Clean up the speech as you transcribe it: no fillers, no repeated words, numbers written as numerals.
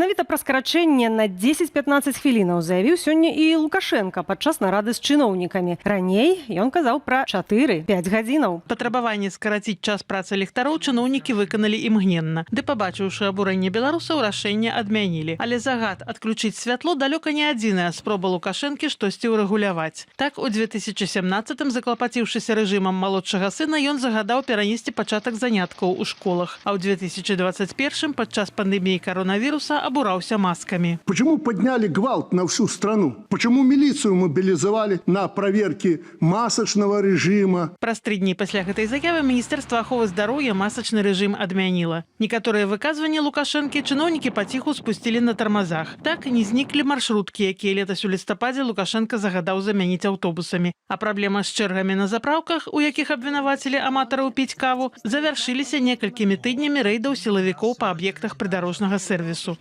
Менавіта пра скарачэнне на 10-15 хвілінаў заявіў сёння і Лукашэнка падчас нарады з чыноўнікамі. Раней ён казаў пра 4-5 гадзінаў. Патрабаванне скараціць час працы ліхтароў чыноўнікі выканалі імгненна. Ды, пабачыўшы абурэнне беларусаў, рашэнне адмянілі. Але загад адключыць святло далёка не адзіная спроба Лукашэнкі штосьці ўрэгуляваць. Так, у 2017, заклапаціўшыся рэжымам малодшага сына, ён загадаў перанесці пачатак заняткаў у школах. А ў 2021 падчас пандэміі каронавіруса абураўся маскамі. Почему подняли гвалт на всю страну? Почему милицию мобилизовали на проверки масочного режима? Праз 3 дні пасля гэтай заявы Міністэрства аховы здароўя масачны рэжым адмяніла. Некаторыя выказванні Лукашэнкі чыноўнікі паціху спусцілі на тармазах. Так не зніклі маршруткі, якія летась у лістападзе Лукашэнка загадаў замяніць аўтобусамі. А праблема з чэргамі на запраўках, у якіх абвінавацілі аматараў піць каву, завяршыліся некалькімі тыднямі рэйдаў сілавікоў па аб'ектах прыдарожнага сервісу.